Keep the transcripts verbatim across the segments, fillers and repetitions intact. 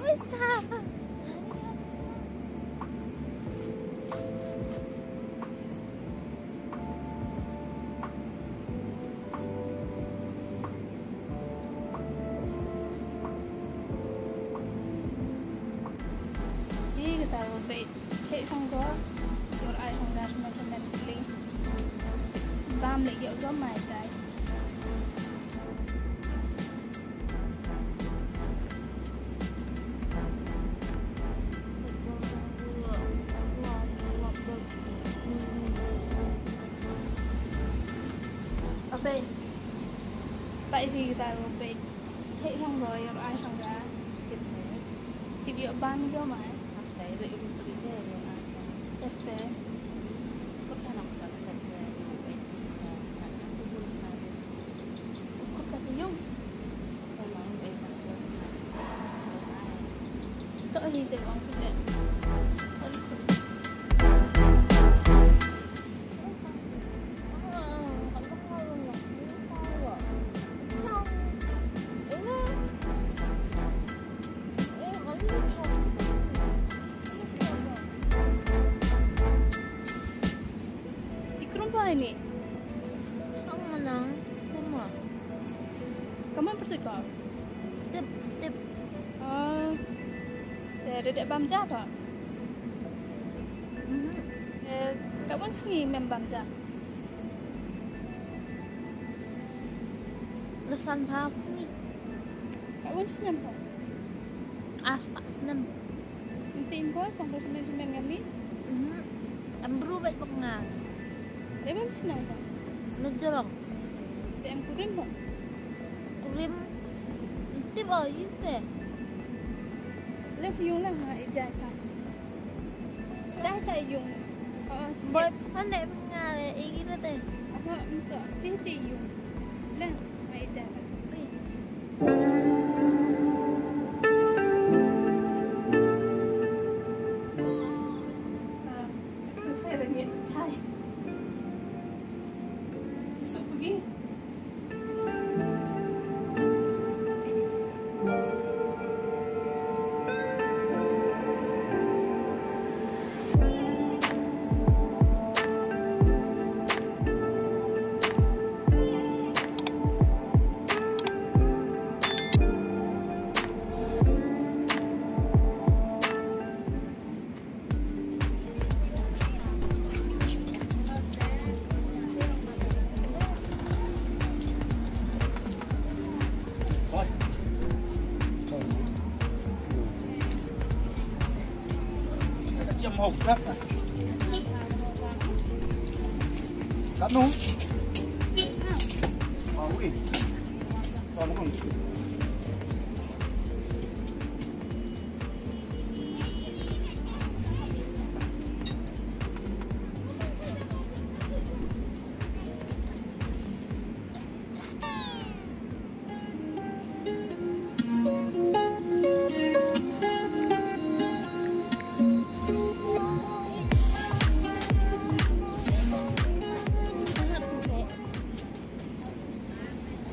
Hi kata wa peit cheh song ko, yor ai song da song da song da kling. Bam le yoh ko mai tai. Ape. Pai hi kata wa peit. Cheh song ko, yor ai song da. Tip yoh bam yoh mai. Este. Kut ka yung. To hi te wang kut. I krum pa ini? Chang manang, kuma. Kaman perti pa? Tip, tip. Ah. Eh, dedek bam ja pa? Mhm. Eh, ka wan sngi mem bam ja? Lesan bha sngi. Ka wan snem pa? As pa snem. Nti ko song ko semen semen ngam ni? Mhm. Em bru bai pok nga. Em snem pa? Nujrong. Te em kurim pa? Kurim. Nti ba yu te. Les yung lang ha ijai pa. Dang ta yung. Boy, ande nga le, igi na te. Aha, nto, ti ti yung. Dang, mai ja. Ui. Ah, tu saya rengit. Hai. Esok pergi.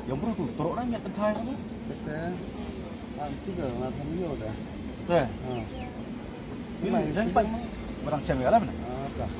Yung bro tu, teruk dah nyak kentai sana. Bes dah. Ah, tu dah, nak kami yo dah. Dah. Ha. Ini, ini, ini, barang siang ya lah mana? Ah, dah.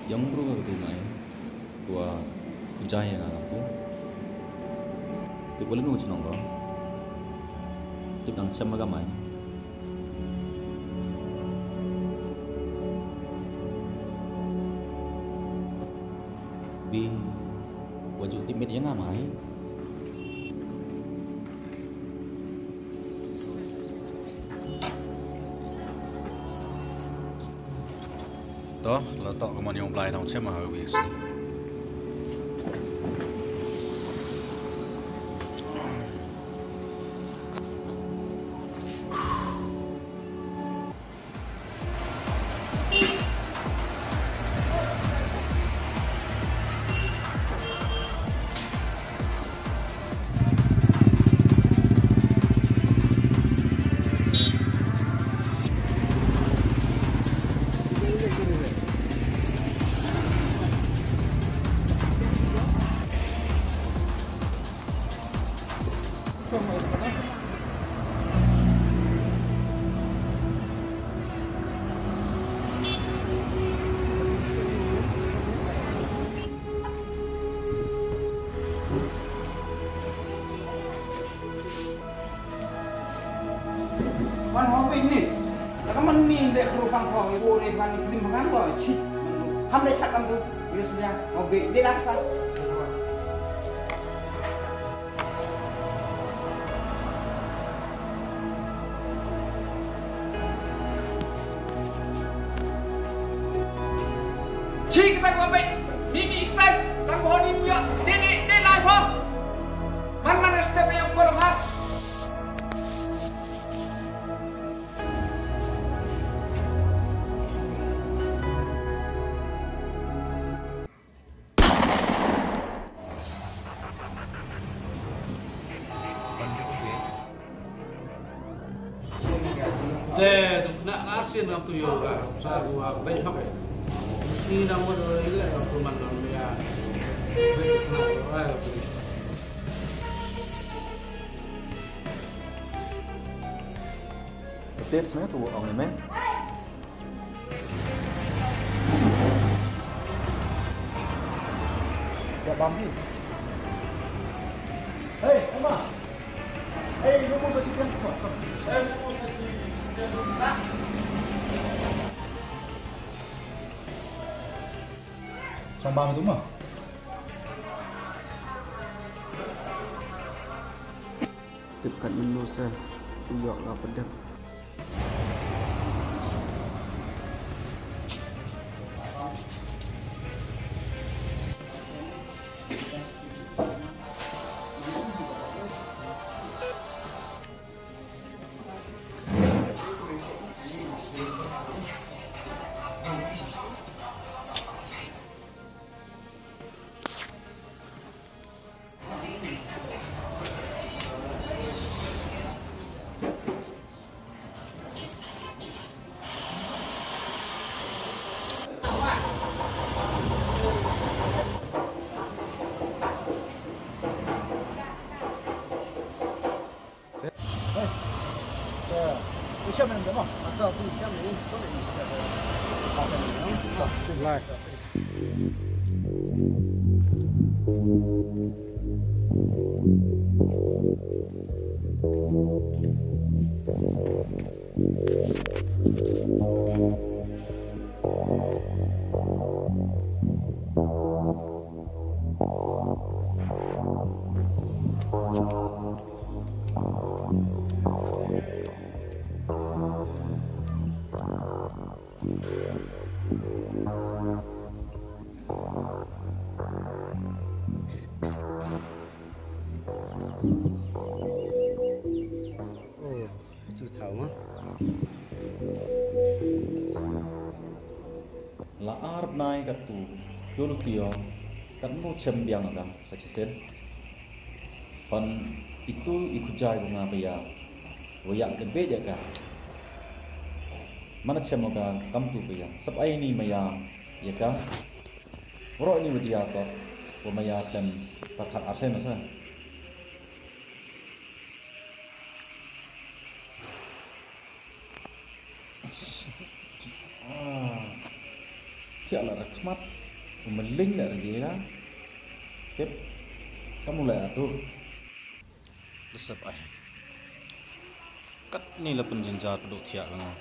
Yang bru ka tu mai. Tua kujai yang alam tu. Tu boleh nunggu chnong ko. Tu dang cham ka mai. Bi, wajut tipmit ya nga mai. To, la toh ka mon yong Blai nong chem ha wi si. Ini, la ka man ni de kru fang ko, i wo re man ni klim fang ko, chi. Ham de khat kam tu, yo sudah, oke, de laksa. Chi kita ko be, mi mi style, tang ho ni puya, de de de lai ho. Man man step yang ko ha. Te, tu kena ngasih nang tu yoga, sa gua baik apa? Mesti nang buat orang ini lah, yang tu mana dia. Baik, kena orang apa ni? Tips ni tu orang ni, men. Ya, Bambi. Hei, Emma. Hei, lu mau sa chicken. Hei, lu mau sa chicken. Sambal tu mah. Tip kat menu sa, u yoh ka pedap. Oh, tu thaw ma. La ar bnai katu, yoh lu tio, kat mo chem biang ka, sa chisien. Pan itu i khujai ko nga paya, wa ya de be ja ka. Mana chem ka, kam tu paya, sap ai ni maya, ya ka. Ro ni wa jia to, wa maya tem, par khat ar sen sa. Ah. Thiah la rakhmat, u maling la rega. Tip, kamu la atur. Desep ai. Kat ni la penjinjar peduk thiah la nga.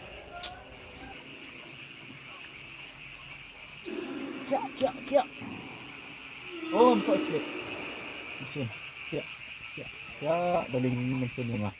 Thiah, thiah, thiah. Oh, empat thiah. Mesin. Thiah, thiah, thiah. Daling mesin ni nga.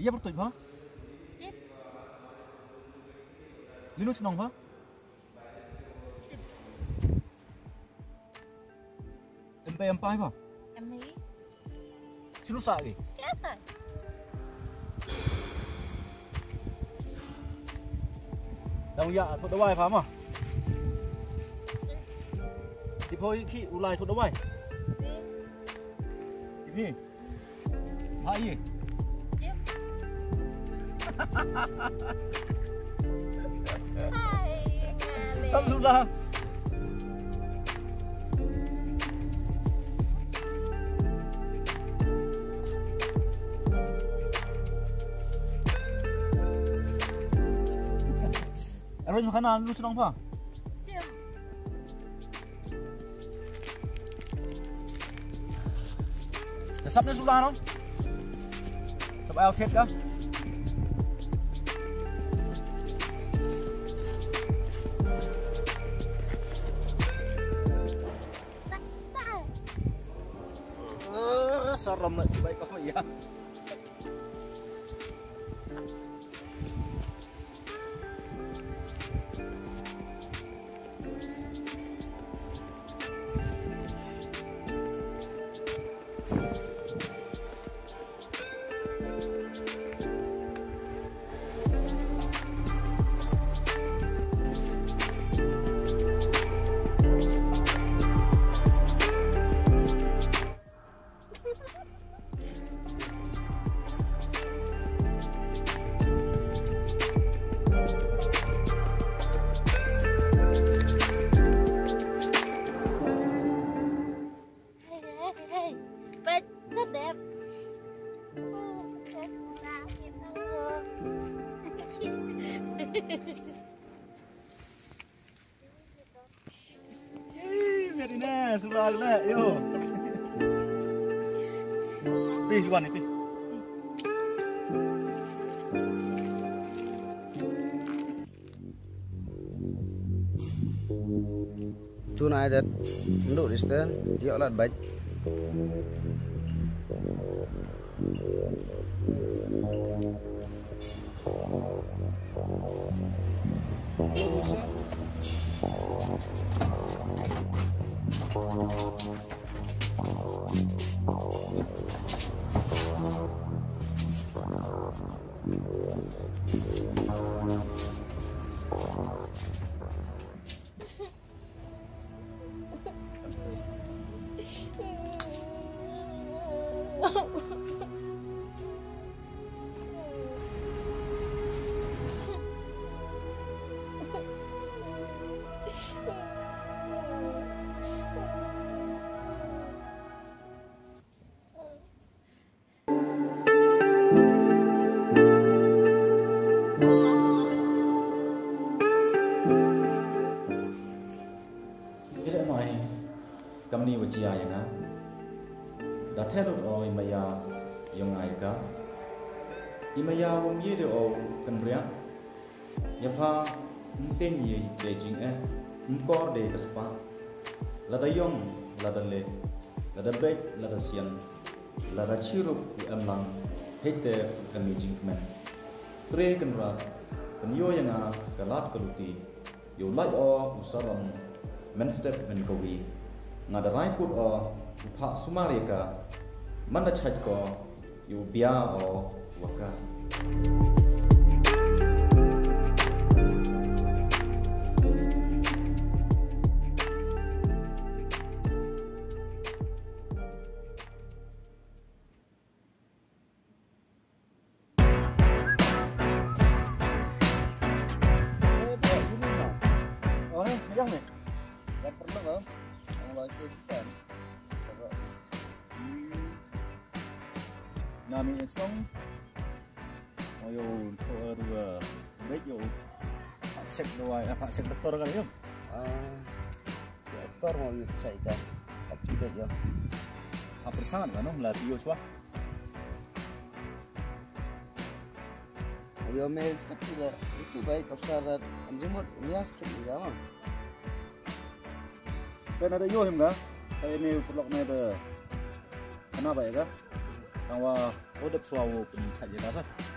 Ya pyrtuit pha? Yep. Linu chnong pha? Yep. Em te em pai pha? Em hi. Chinu sa ki? Kya ta? Dang ya thot dawai pha ma? Ti pho i khi u lai thot dawai? Ti phi? Hai. Hai, ngale. Sam sula. Arrange khana lu chnong pha. Te sap ne sula no? Sap outfit ka? Eh, saram na, baik ko ya. Ih, biar ini, sudah le, yo. Pi, Juan, pi. Tonight at ndu disten, di olat bait. Ile mai, kamni wa jia ya nga. Da the lut o i maya yong nga ya ka. I maya wom ye de o kan ria. Ya pha, nteng ye te jing eh, nkor de ka spah. Lada yong, lada le, lada bek, lada sian. Lada chirup u em lang, hei te u em i jingkmen. Tre Kynrad, pynyoh ya nga ka lad ka luti, yow lait o u sarom, mynstep mynkawi. Nga da rai kut o, u phah sumar ya ka, man da chait ko, yow bia o wa ka. Nami insong. Oyo, to, eh, bek yo. Pak check dawai, eh, pak check doktor ka yo. Ah, doktor mo yo check ka. Pak check yo. Apa sangat ka no, la tiyo chwa. Yo, me check ka, itu baik, kapsar, am jimot, nias ka, ya, ma. Te na da yoh him ka, te ini pulok ne da. Kana ba ya ka? Tang wa, o dep swa wo pun sa ya ka sa.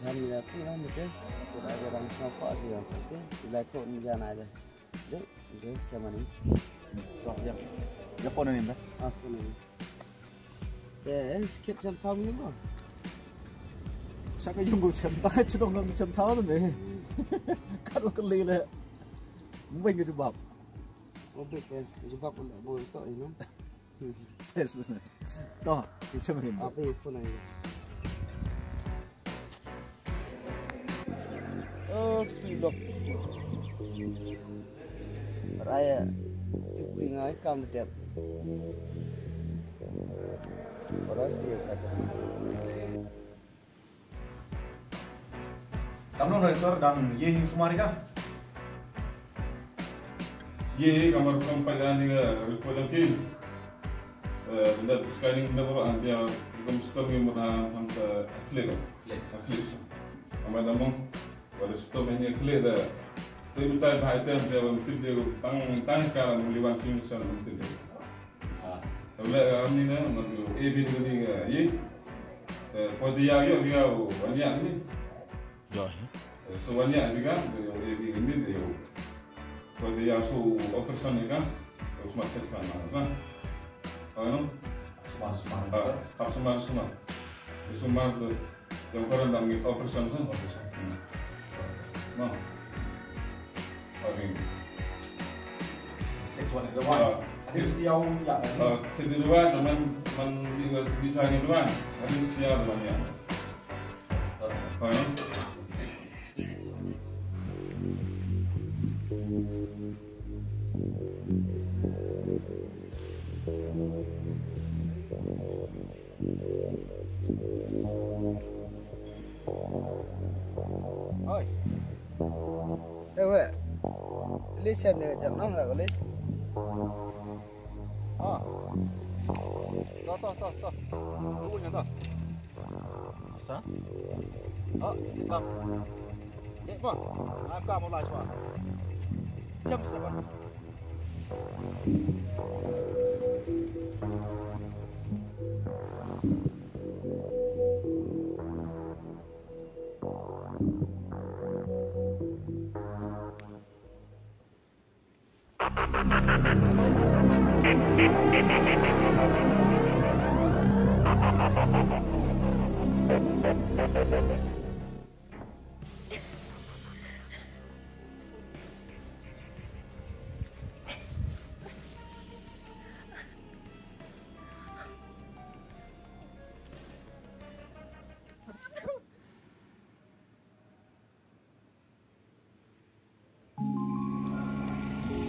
Jam ni da pi na ni te. Te da ga dang sngap pa si ya te. Ilai thok ni ja na de. De, de, sa mani. To, ya. Ya phone ni da. Ah, phone ni. Te, skip jam thaw ni ko. Sa ka yung ko jam ta, chudong ngam jam thaw me. Ka ro ka le le. Mbai ngi jubab. Obit, eh, jubab ko le bo to ni. Test. To, ki chama ni. Apa ye phone ai? Oh, tu pilok. Raya, tu pili ngai kam dep. Orang dia kata. Kamno na tor dang ye hi sumar ka? Ye hi kamar kam pa dan ni ka report dang kin. Eh, benda scanning benda ko an dia kam stom ni mo na kam ta klik. Klik. Klik. Ama damang wala stom ni klik da. Te mitai ba item dia wam tip dia tang tang ka la muli wan sing san tip dia. Ah. Tawle ka amni na, man yo A B ni ka, ye. Eh, podi ya yo, ya, wan ya ni. Yo. Eh, so wan ya ni ka, yo A B ni, yo. Podi ya so operation ni ka, so smart set ka na, na. Ano? Smart, smart. Ah, hap smart, smart. Smart tu. Yung parang dang ngi operation sa. Operation. Hmm. No. Okay. Next one, the one. Ah, I think it's the one, yeah, I think. Ah, the one, the man, man, di, di sa ni the one. I think it's the other one, yeah. Okay. Oi. Eh, weh. Li sem ne jam nang la, li. Ah. To, to, to, to. Tunggu nya to. Sa? Oh, bang. Dek, bang. Aka mo la chwa. Jam sa, bang.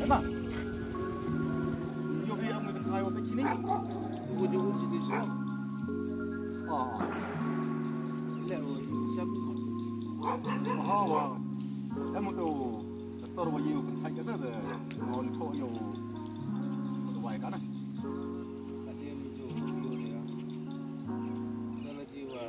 Emma. Yo bi am ngi thai wa pechini. Wo ju wo ji di so. Ah. Le wo ji siap. Ha wa. Em to. Tor wa yu kan sai ka sa de. Mo ni tho yo. Ko wai ka na. Ka ji ni ju yo ni. Ka la ji wa.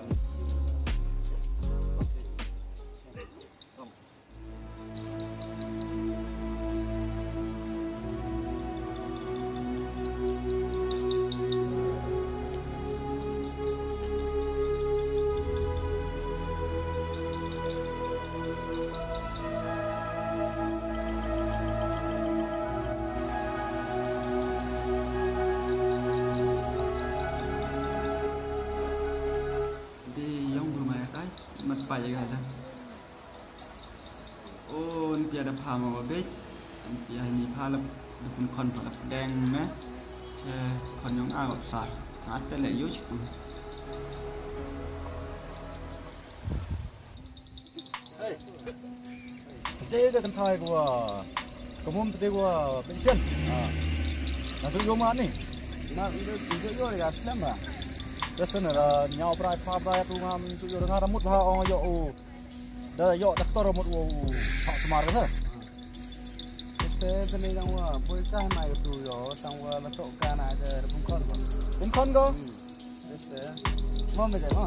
Di yong bru mai kai, mat pa ya ga jang. O, ni pia da pha ma wa bej. Ni pia ni pha lap, da pun khon pha lap deng me. Che khon yong a gop sar. Nga te le yo chitu. Hey. Te da kan thai ko wa. Ka mum te ko wa pension. Ah. Na tu yo ma ni. Ma, yo, yo, yo, ya, slam ba. Te sene da ñiaw brai pha brai tu ngam tu yo nga da mut bha ong yo u. Da yo doctor mut u u. Pha sumar ka sa. Te te ni dang wa, poi ka mai ka tu yo, tang wa la to ka na ka bun khon ko. Bun khon ko? Hmm. Te te. Mo me de mo.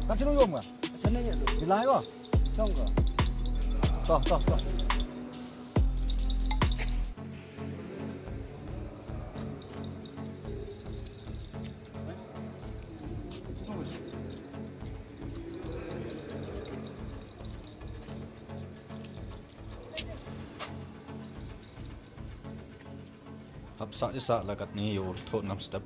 Ka chinu yom ka? Chene ya tu. Di lai ko? Chong ko. To, to, to. Hap sah di sah la katni yow thoh ngam step.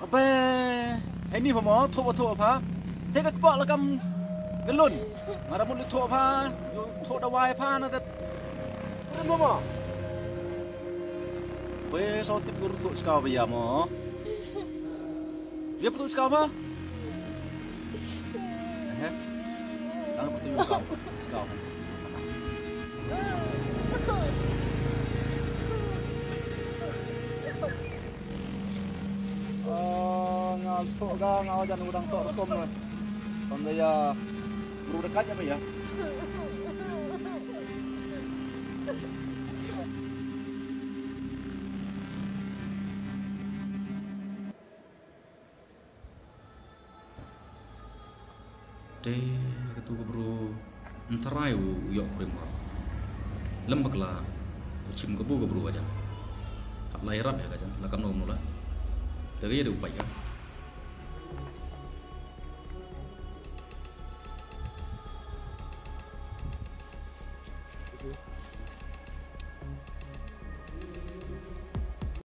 Abe, hei ni pha mo, thoh ba thoh pha. Te ka kpa la kam galon. Nga da mut li thoh pha, yow thoh dawai pha na te. Te mo mo. Be, so tip gur thoh chka ba ya mo. Ye ptu chka pha? Eh? Nang ptu chka pha? Chka pha. Ah, nga thoh ka, nga jan u dang thoh rukom na. Kon da ya, bru da ka ya ba ya. Te katu ka bru ym tharai u yoh krim ha. Lem bakla u chim kabu ka bru ka jan. Hap lai rap ya ka jan, la kamno kamno la. Te ka ya de u pait ka.